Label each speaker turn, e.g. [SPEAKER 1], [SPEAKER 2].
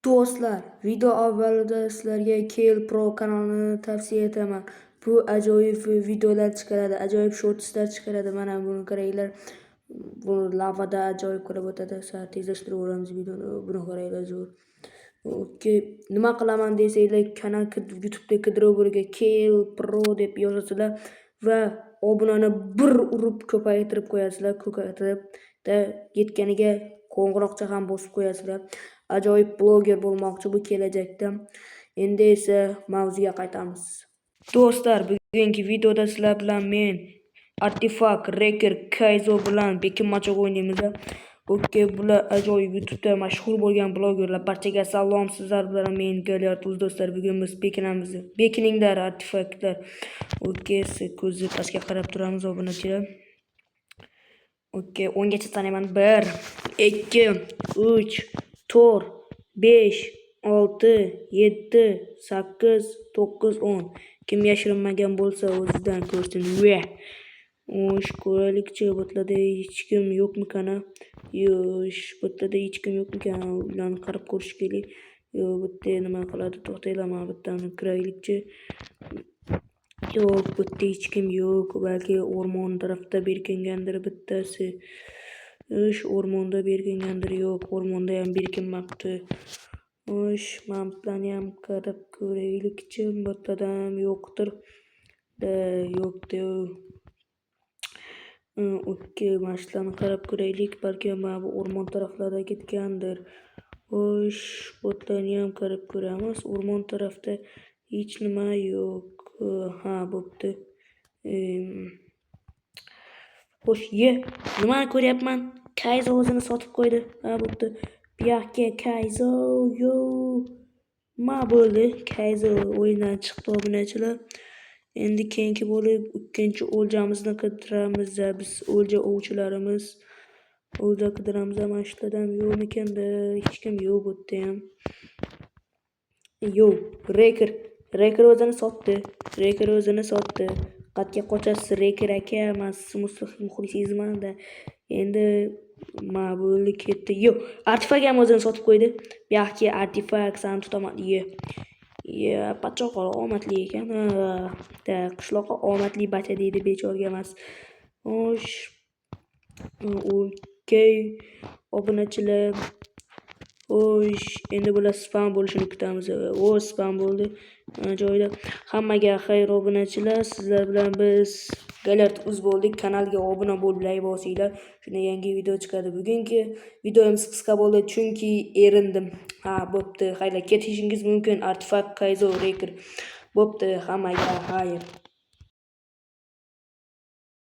[SPEAKER 1] Do'stlar, video avvalida sizlarga KL Pro kanalini tavsiya etaman. Bu ajoyib videolar chiqaradi, ajoyib shortslar chiqaradi. Mana buni qaranglar. Buni lavada ajoyib qilib o'tadi. Sal tezlashtirib yuboramiz videoni. Buni qaranglar, zo'r. Okey, nima qilaman desanglar, kanal YouTube'da qidiruv biriga KL Pro deb yozasizlar va obunani bir urib ko'paytirib qo'yasizlar, ko'paytirib da yetganiga qo'ng'iroqcha ham bosib qo'yasizlar. Ajoyib bloger bo'lmoqchi bu kelajakda. Endi esa mavzuga qaytamiz. Do'stlar, bugungi videoda sizlar bilan men Artefakt, Reker, Kayzo bilan bekinmachoq o'ynaymiz. Okey, bular ajoyib YouTube'da mashhur bo'lgan blogerlar. Barchaga salom, sizlar bilan men Galyard Uz do'stlar. Bugun biz bekinamiz. Bekininglar, artefaktlar. Okey, ko'zni pastga qarab turamiz, obunachilar. Okey, 10 gacha sanayman. 1, 2, 3, 4, 5, 6, 7, 8, 9, 10. Kim yashirinmagan bo'lsa, o'zidan ko'rsin. Va xo'sh, ko'raylikchi, botlarda hech kim yo'qmikan? Yo'q, botlarda hech kim yo'qmikan? Ularni qarab ko'rish kerak. Yo'q, bu yerda nima qiladi? To'xtanglar, mana bu yerdan kiraylikchi. Yo'q, bu yerda hech kim yo'q. Balki o'rmon tarafda berkingandir bittasi. Xo'sh, o'rmonda berkingandir. Yo'q, o'rmonda ham berkinmabdi. Xo'sh, mana bularni ham qarab ko'raylikchi. Bu yerda ham yo'qdir. Da, yo'q-da. Okey, mana shularni qarab ko'raylik. Balki mana bu o'rmon taraflarda ketgandir. Xo'sh, botlarni ham qarab ko'ramiz. O'rmon tarafda hech nima yo'q. Ha, bo'pti. Xo'sh, ye, nimani ko'ryapman? Kayzo o'zini sotib qo'ydi. Ha, bo'pti. Bu yoqqa Kayzo, yo. Ma bo'ldi. Kayzo o'yindan chiqdi, obunachilar. Endi keyingi bo'lib ikkinchi o'ljamizni qidiramiz. Biz o'lja ovchilarimiz. O'lja qidiramiz. Mana shulardan yo'qmikanda? Hech kim yo'q bu yerda ham. Yo'q, Reker. Reker o'zini sotdi. Reker o'zini sotdi. Qayerga qochasiz, Reker aka? Man sizni muxlisingizman-da. Endi ma bo'ldi, ketdi. Yo'q, Artefakt ham o'zini sotib qo'ydi. Bu yoqqa Artefakt, seni tutaman. Ye. Ye, pachoq omadli ekan. Da, qishloqqa omadli bacha deydi, bechorga emas. Xo'sh. Okey. Obunachilar. Xo'sh, endi bular spawn bo'lishini kutamiz. O, spawn bo'ldi. Joyida. Hammaga xayr, obunachilar. Sizlar bilan biz Galyard Uz bo'ldik. Kanalga obuna bo'lib, like bosinglar. Shunda yangi video chiqadi. Bugungi videomiz qisqa bo'ldi, chunki erindim. Ha, bo'pti. Xayrlar, ketishingiz mumkin. Artefakt, Kayzo, Reker. Bo'pti, hammaga xayr.